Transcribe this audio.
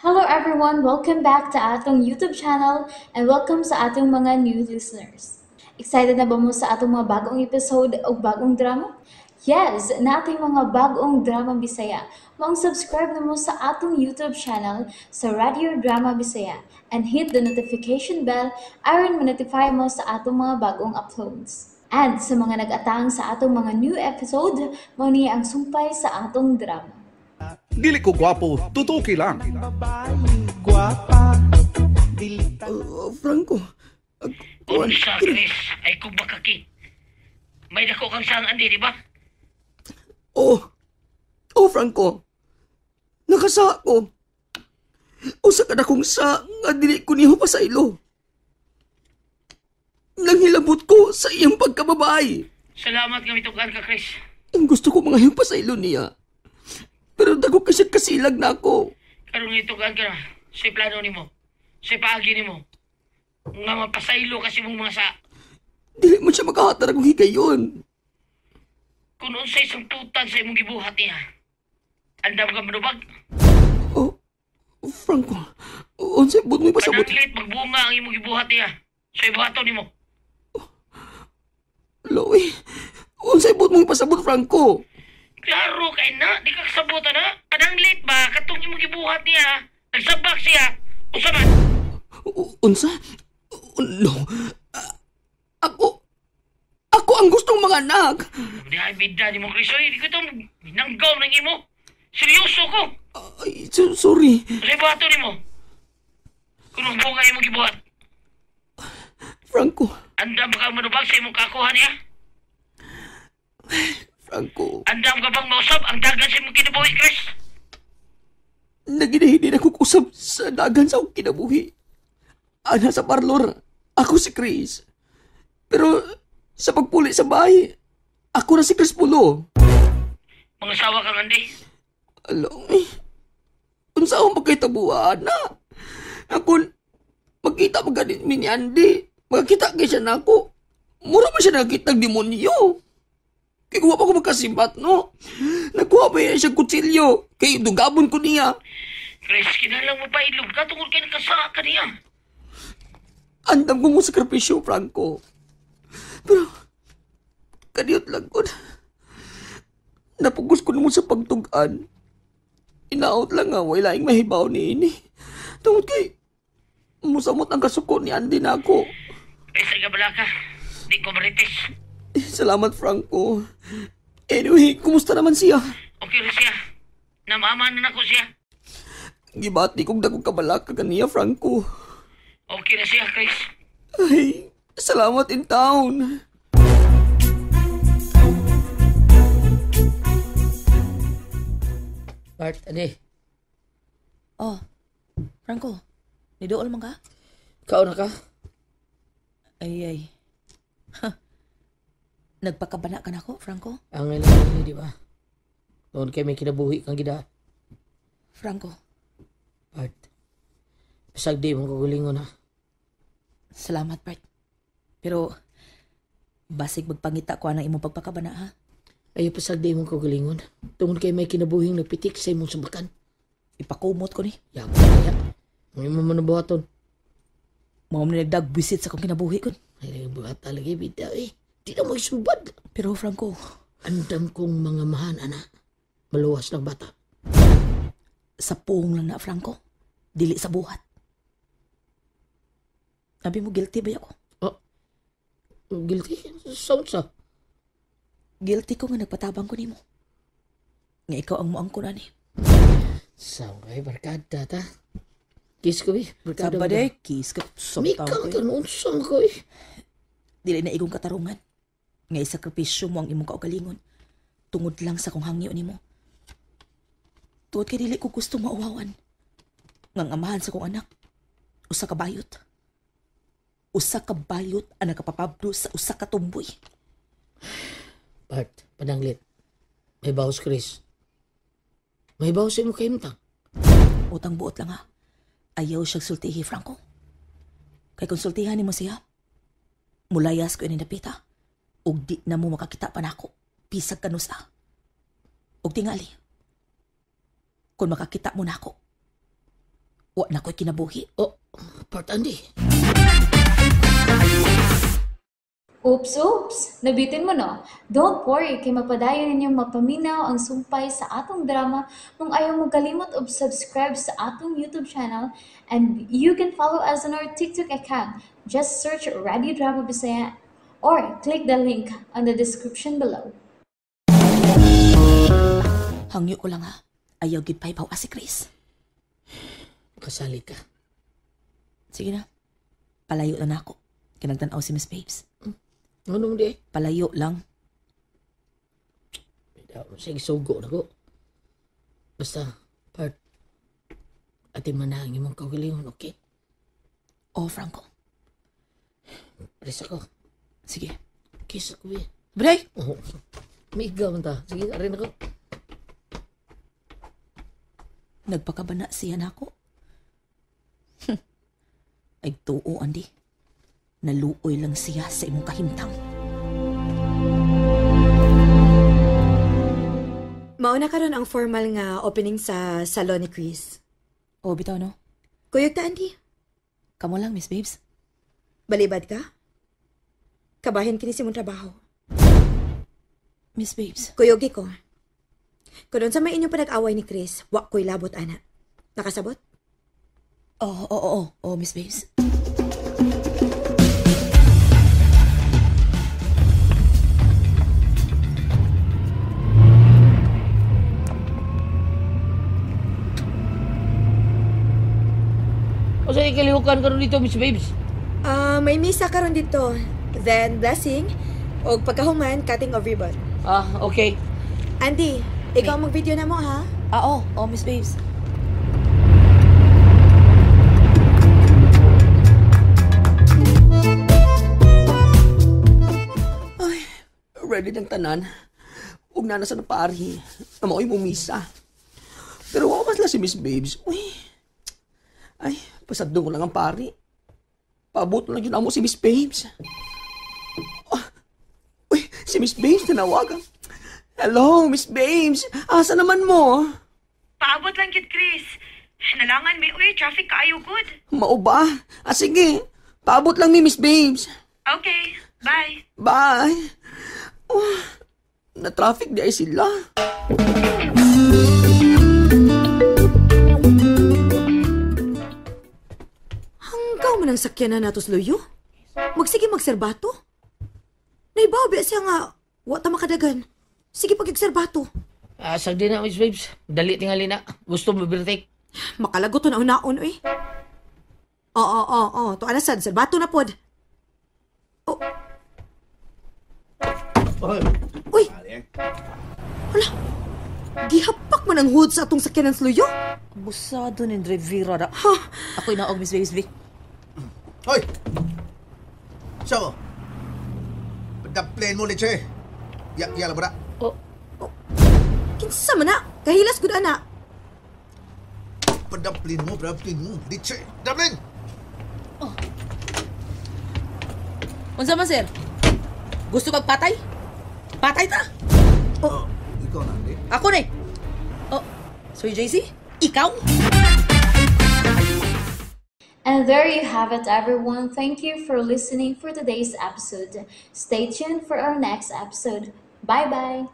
Hello everyone! Welcome back to atong YouTube channel and welcome sa atong mga new listeners. Excited na ba mo sa atong mga bagong episode o bagong drama? Yes! Nating mga bagong drama Bisaya. Maong subscribe na mo sa atong YouTube channel sa Radio Drama Bisaya and hit the notification bell aron ma-notify mo sa atong mga bagong uploads. And sa mga nag-atang sa atong mga new episode, mao ni ang sumpay sa atong drama. Dili ko gwapo, tutuki lang. Franco. Kuan, Unsa, Chris? Ay kung bakaki. May dako kang saan, Andy, di ba? Oh. Oh, Franco. Nakasa ko. Usa ka na kong sa nga dili ko niho pa sa ilo. Nanghilabot ko sa iyang pagkababae. Salamat nga mitugan ka, Chris. Ang gusto ko mga pa sa ilo niya. Pero dako kasi kasilag na ako. Karon mitugan ka na. Sa plano nimo. Sa paagi nimo. Nga mapasaylo kasi mong mga sa. Dili mo siya makahatar akong higayon. Kung unsay sangputan sa imong gibuhat niya. Andam ka manubag. Oh, Franco. Unsay but mo ipasabot? Pananglit magbunga ang imong gibuhat niya. Sa ibuhaton nimo. Loy. Unsay but mo ipasabot, Franco? Klaro kay na, di ka kasabot na. Pananglit ba katong imong gibuhat niya? Nagsabak siya. Usa man. Unsa? No. Ako ang gustong mga anak. Di ay bida ni mo, Chris. Oy, di ko itong nanggaw ng imo. Seryoso ko. Ay, sorry. Sa ibuhaton nimo. Kung ang bunga imong gibuhat. Franco. Andam ka manubag sa imong kakuha niya? Franco. Andam ka bang mausap ang dagan sa imong kinabuhi, Chris? Naginahindi na kusab sa dagan sa akong kinabuhi. Ana sa parlor, ako si Chris. Pero sa pagpuli sa bahay, ako na si Chris Pulo. Mga sawa kang Andy. Alo, eh. Unsa akong pagkitabuan na? Ako, magkita magalit mi ni Andy. Magkita kay siya na ako. Mura man siya nakita ng demonyo. Kay kuha pa ko magkasibat, no? Nakuha pa yan siya kutsilyo. Kay dugabon ko niya. Chris, kinalang mo pa ilog ka tungkol kay nakasaa ka niya. Andam ko mo sakripisyo, Franco. Pero, kaniyot lang ko. Napugos ko naman sa pagtugan. Inaot lang nga, way laing mahibaw ni ini. Tungod kay, musamot ang kasuko ni Andy na ako. Chris, ay gabala ka. Di ko marites. Eh, salamat, Franco. Anyway, kumusta naman siya? Okay rin siya. Namama na nako siya. Gibati kong dagong kabalaka kaniya, Franco. Okay na siya, Chris. Ay, salamat in town. Bart, ade. Oh, Franco, nidool man ka? Kaon na ka? Ay, ay. Ha. Nagpakabana ka na ko, Franco? Ang ilang ni, di ba? Noon kay may kinabuhi kang gida. Franco, Bart, bisag di mong kagulingon ha. salamat, Bart. Pero, basig magpangita ko ang imong pagpakabana, ha? Ayaw pasag di mong kagulingon. Tungod kay may kinabuhing nagpitik sa imong sambakan. Ipakumot ko ni. Yabo kaya. Ang imong manubuhaton. Mao man nagdagbisit sa akong kinabuhi kon. Ay, buhat talaga, bida eh. Di na mo isubad. Pero, Franco, Andam kong mga mahan, ana. Maluwas ng bata. sa puong lang na, Franco. Dili sa buhat. Abi mo, guilty ba ako? Oh, guilty? Sound sa? Guilty ko nga nagpatabang ko nimo. Nga ikaw ang muang ko na ni. Sound kay barkada ta. Kiss ko eh. Barkada. Sabade, kiss ka. Mika ka noon saan ko eh. Dili na igong katarungan. Nga isakripisyo mo ang imong kaugalingon. Tungod lang sa kung hangyo nimo. Tungod kay dili ko gusto mauwawan. Ngang amahan sa kong anak. Usa ka bayot. Usa ka bayot ang nakapapabdo sa usa ka tumboy. Bart, pananglit. May bawas, Chris. May bawas sa imo kahimtang. Utang buot lang ha. Ayaw siya sultihi, Franco. Kay konsultihan nimo siya. Mulayas ko ini napita. Ug di na mo makakita pa nako. Pisag ka nusa. Ug tingali. Kung makakita mo nako, Wa na ko'y kinabuhi. Oh, part Andy. Oops, oops! Nabitin mo no? Don't worry, kay mapadayon ninyong mapaminaw ang sumpay sa atong drama kung ayaw mo kalimot og subscribe sa atong YouTube channel, and you can follow us on our TikTok account. Just search Radio Drama Bisaya or click the link on the description below. Hangyo ko lang ha. Ayaw gid pa ibaw si Chris. Kasali ka. Sige na. Palayo na nako. Kinagtan-aw si Miss Babes. Ano mo di? Palayo lang. Sige, sugo na ko. Basta, part, ati man na ang imong kaugalingon, okay? Oh, Franco. Alis ako. Sige. Kiss ako eh. Bray! Oh, may igaw man ta. Sige, arin ako. Nagpakabana siya nako. Ay tuo, Andy. Naluoy lang siya sa imong kahimtang. Mauna karon ang formal nga opening sa salon ni Chris. Oh, bitaw no? Kuyog ta, Andy. Kamo lang, Miss Babes. Balibad ka? Kabahin kini si mong trabaho. Miss Babes. Kuyogi ko. Kung sa may inyong panag-away ni Chris, wa ko'y labot, ana. Nakasabot? Oo, Miss Babes. O sa ikalihukan karon dito, Miss Babes? May misa karon dito. Then, blessing. O pagkahuman, cutting of ribbon. Ah, okay. Andy, ikaw mag-video na mo, ha? Ah, oo, Miss Babes. Ay, ready ng tanan. Ug na sa napari. Na mao'y mumisa. Pero wala man sila si Miss Babes. Uy. Ay, pasado ko lang ang pari. Paabot lang yun amo si Miss Babes. Ah, uy, si Miss Babes tinawagan. Hello, Miss Babes. Asa naman mo? Paabot lang gid, Chris. Nalangan may uy, traffic kaayo good. Mao ba? Ah, sige. Paabot lang ni Miss Babes. Okay, bye. Bye. Oh, na-traffic di ay sila. Hanggaw man ang sakyanan nato sa luyo. Magsige magserbato. Naibaw ba siya nga, wa ta makadagan. Sige pag-igserbato. Ah, sagdi na, Miss Babes. Dali tingali na. Gusto mo birtik? Makalagot to na unaon, uy. Oo. To anasad, serbato na pod. Oh. Uy! Hala! Gihapak man ang hood sa atong sakyanan sa luyo. Abusado ni Rivera ra. Ako'y naog, Miss Babes, Vic. Hoy! Siya ko. Pagka-plane mo, Leche. Ya, ya lang ba na? Oh. Kinsa man na? Kahilas gud ana. Pagka-plane mo, pagka-plane mo. Leche! Pagka-plane! Oh. Unsa man, sir? Gusto kag patay? Patay ta! Oh. Ikaw na, hindi? Ako na eh. Oh, Sir JC? Ikaw? And there you have it, everyone. Thank you for listening for today's episode. Stay tuned for our next episode. Bye-bye!